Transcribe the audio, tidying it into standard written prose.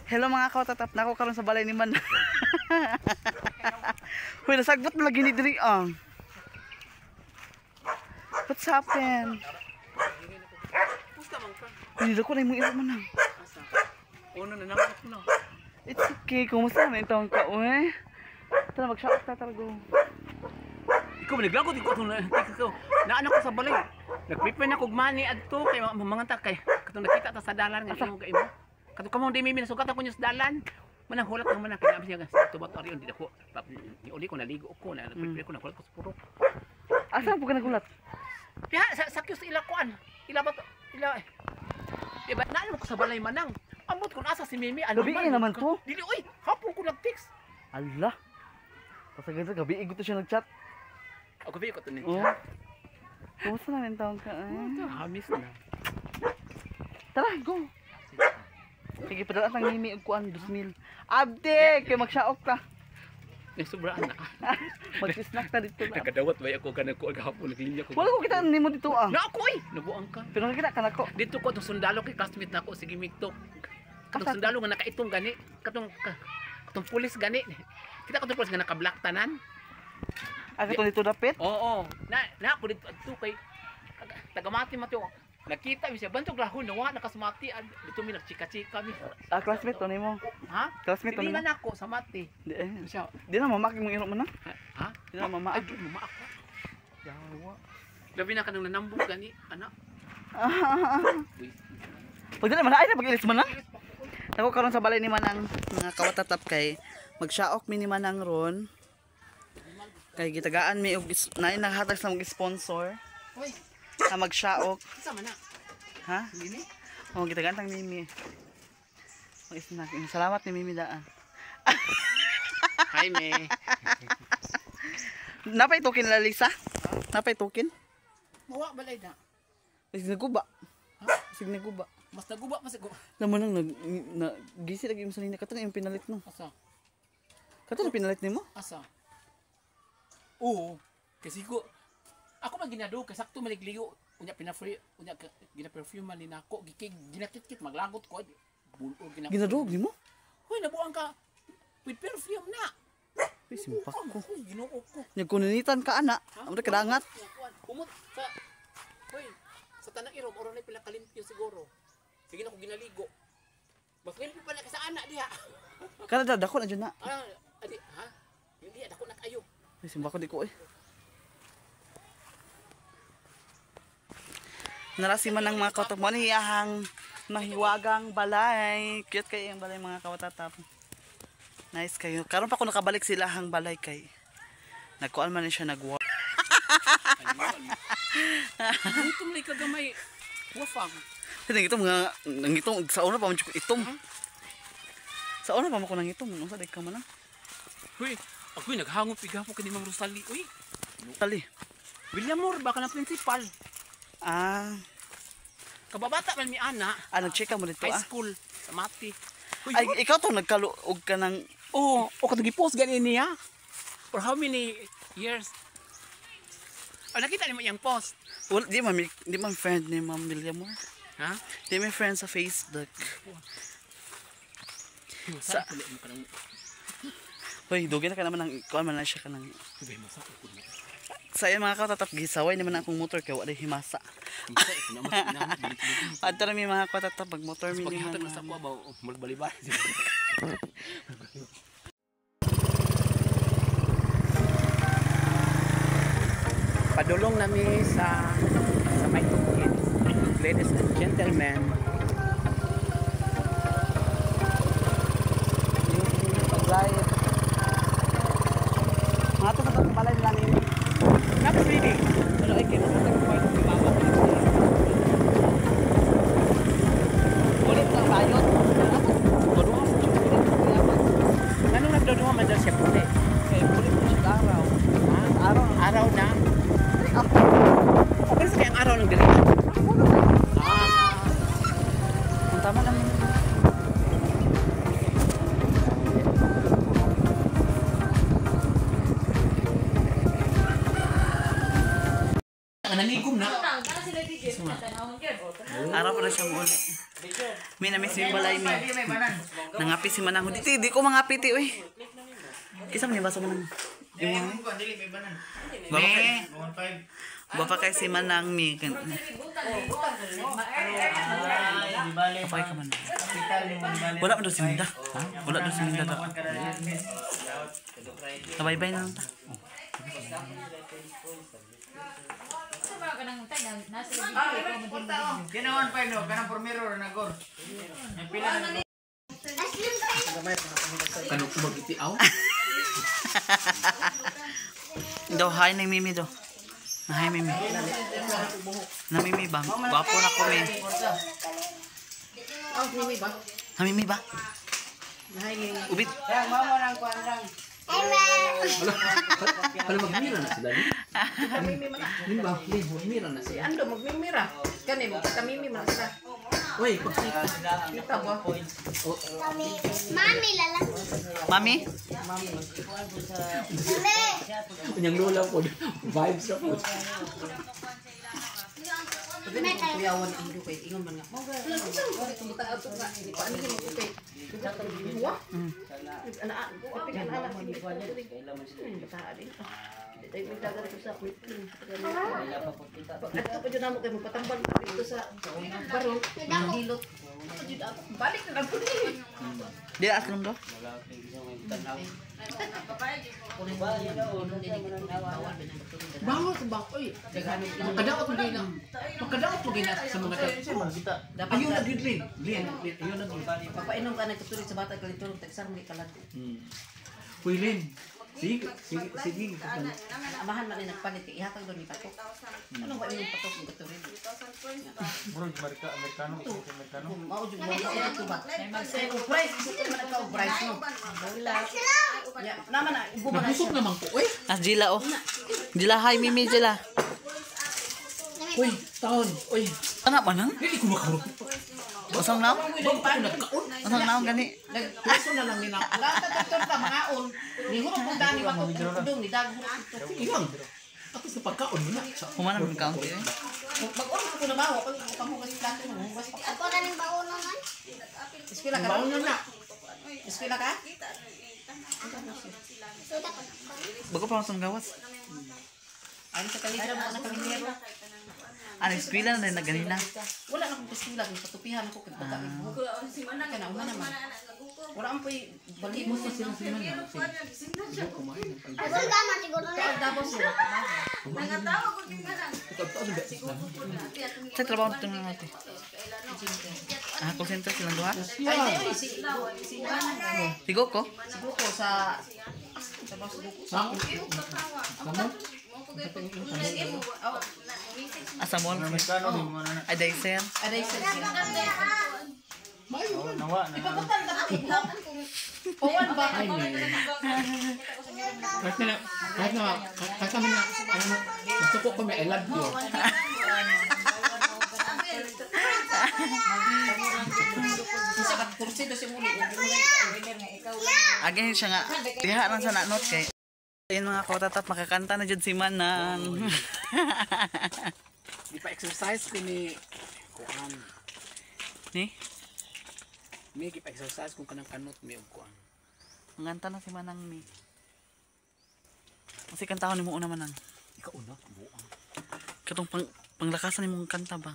Hello mga kawatatap, na ako karon sa balay ni Man. Huy, nasagbot mo lagi ni diri ah. What's happened? Hindi ko na imong iro man. Uno na naman ako na. It's okay, kumusta na itong ka, uy? Tara, mag-shout ta talaga. Ikaw naglagot ikaw itong ikaw. Naano ko sa balay. Nagprepare na kog money adto kay mga ta kay katong nakita ta sa dalan nga imo kay imo. Katong kamong di mi nasugatan ko niyo sa dalan. Manang hulat ang manang kay siya sa tubat ari di ako. Ni uli ko naligo ko na nagprepare ko nagulat ko sa purok. Asa po ka nagulat? Diha sa sa ila kuan. Ila ba ila. Di ba naano ko sa balay manang. Ambot kun asa si Mimi ano man naman to. Dili oy, hapon ko nag-text. Allah. Pasagad sa gabi ko to siya nag-chat. Ako gabi ko to ni. Oh. Kumusta na taon ka? Hamis na. Tara, go. Sige, padala tang Mimi og kuan 2,000. Abde, kay magsaok ta. Nasubraan na. Mag-snack ta dito. Nakadawat bay ako kanang kuan gahapon naglinya ko. Wala ko kita nimo dito ah. Na ako oy, nabuang ka. Pero nakita ka nako. Dito ko tong sundalo kay classmate nako sige miktok. Katong sundalo nga nakaitong gani, katong katong pulis gani. Kita katong pulis nga naka-black tanan. Ah, katong dito dapit? Oo. Na ako dito adto kay taga-Mati matyo. Nakita mi siya bantog rahon nawa nakasmati dito mi nagchika-chika mi. Ah, classmate to nimo. Ha? Classmate to nimo. Silingan ako sa Mati. Di eh. Siya. Di na mamak imong iro man na. Ha? Di na mama. Ay, di mama ako. Yawa. Labi na kanang nanambog gani, ana. Pag dili man ay na pag-ilis man na. Ako karon sa balay ni Manang mga kawatatap kay magsaok mi ni Manang ron. Kay gitagaan mi og naay naghatag sa mag-sponsor. Hoy, na magsaok. Sa man na? Ha? Mimi? Oh, gitagaan tang Mimi. Mag-snack. Salamat ni Mimi daan. Hi, me. Napay token la Lisa? Napay token? Mawa balay na. Sig naguba. Ha? Sig naguba. Mas naguba pa siguro. Naman nang nag na gisi lagi mo sa nina kato na yung pinalit no. Asa? Kato na pinalit nimo? Asa? Oo. Kasi ko ako man ginado kay sakto maligligo unya pina-free unya gina-perfume man ni nako ginakit-kit maglagot ko. Bulo gina. Ginadog nimo? Hoy, nabuang ka with perfume na. Uy, simpak ko. Ginoo ko. Nagkuninitan ka ana. Amo ra kadangat. Umot sa hoy, sa tanang irom oro na pila kalimpyo siguro. Sige na ko ginaligo. Mas limpyo pala ka sa ana diha. Kada dako na jud na. Ah, adi ha? Hindi dako na kayo. Uy, simpak ko di ko eh. Narasi man ang mga kawatatap mo ni iyahang mahiwagang balay. Cute kayo ang balay mga kawatatap. Nice kayo. Karon pa ko nakabalik sila hang balay kay nagkuan man ni siya nagwa. Gutom lay kagamay. Wafang. Hindi ito mga nangitom sa una pa man itom. Sa una pa man ko nangitom, unsa day ka man ah. Huy, ako'y naghangop igapon kani Ma'am Rosalie. Uy. Tali. William Moore ba ka ng principal? Ah. Kababata man mi ana. Ah, nag-check ka mo dito high ah. school sa Mati. Uy, Ay, ikaw to nagkaluog ka ng oh, o katong gi-post gani niya. For how many years? Oh, nakita nimo iyang post. Wala, di man di man friend ni Ma'am William Moore. Ha? Di may friend sa Facebook. Sa Hoy, dugay na ka naman ang kuan man na siya kanang. Sa ayan mga katatap, gisaway naman akong motor kay wala himasa. Adto na mi mga katatap mag motor mi ni Paghatag na sa kuha ba magbalibay. Padulong nami sa may tukit. Ladies and gentlemen. Pag-live. Mga to sa tatong balay nila ni. Tapos baby. Pero ay kay masatag ko ni mama. Ulit ang bayot. Baduha mo siya ulit. Anong nagduduha man daw siya puli? Kay ulit mo siya araw. Ha? Araw. Araw na. Ah. O pero sa kayang araw ng dili. Ah. Ang tama lang. Nanigom na. Araw pa na siyang uli. Mi na miss yung balay mi. Nangapi si Manang. Di, di ko mangapi ti oy. Kisa man ni basa Manang. Baba kay. Baba kay si Manang mi. Kapay ka man. Wala man daw si Minda. Ha? Wala daw si Minda daw. Bye-bye na lang ta. Kanong kumagiti aw? Daw hi ni Mimi daw. Na hi Mimi. Na Mimi ba? Gwapo na ko mi. Oh, mimi ba? Na Mimi ba? Hi, mimi. Ubit. Pala magmira na sila. Mimi man. Lin ba? Lin, magmira na Si sila. Ando magmimira. Kani mo kamimi man sila. Uy, pagkita. Kita ba? Mami lalang. Mami? Mami. Unyang lola ko. Vibes na po. Kuyawan Ando kay ingon man nga. Mao ga. Tumuta ato nga hindi pa ani mo kay. Wa. Ana kapit ana ana. Bata din. Tay mo dagat ko sa Adto pa jud namo kay magpatambal dito sa barong hilot. Ato jud ato balik na lang pud ni. Di aslom do. Bawal sa bak. Uy, makadaot mo gina. Makadaot mo gina sa mga tao. Ayaw na gid Lin. Lin, Lin, ayaw na gid. Papainom ka ng katuloy sa bata kaliturong tagsar mo kalat. Uy, Lin. Sige, sige, sige. Amahan man ni nagpalit kay ihatag daw ni patok. Ano ba imong patok ng katuloy? Murag Amerika, Amerikano, Amerikano. Mao jud mo ito ba? Og price kasi man nagka og price no. Wala. Ya, naman na ubo ba na Nabusog siya. naman ko. Uy, As Jila oh. Jila hi Mimi Jila. uy, taon. Uy, Ana pa nang? hindi ko makarot. Usang naw? Bago ko nagkaon. Usang naw gani? Nagpuso na lang nila. Wala ta doktor ta mangaon. Ni hurot kung dani patok udong ni dag hurot ito. Sige lang. Ato sa pagkaon mo na. Humana man kaunti eh. Mag-order ko na bawo pag panghugas plato mo, hugas pa. Ako na ning baono man. Eskwela ka? Baon na na. Eskwela ka? Suda ko. Bago pa masang gawas. Ano sa kalidra mo na kami niya? Ano eskwela na na ganina. Wala na akong eskwela kung patupihan ako kay bata. Kana una naman. Wala ang poy bali mo Kumusta sila sila na? Sige, kumain ng pag- Ako gama siguro na. Davao sila. Ikaw, taon ba? Sa trabaho dito na natin. Ah, call center silang duha. Ay, di, si si Sigo ko. si Guko sa sa si Guko. Sa Sama? Oh, Asa mall. Amerikano di mo na. Ay day sir. Aday sa sila. Mayo man. Nawa na. Ipabutan ta ko. Pawan ba? Ay, man. Kahit na, kahit na, kahit naman na, ano, gusto ko kami, I love you. Sa kat kursi do si muli. Again siya nga. Diha lang sa nanot kay. Ayun mga kawatatap, makakanta na jud si Manang. Di pa exercise ko ni, kuan. Ni? May pa exercise kung kanang kanot may og kuan. Manganta na si Manang mi. Kasi kantahon nimo una Manang. Ikaw una, buang. Katong pang panglakasan nimong kanta ba?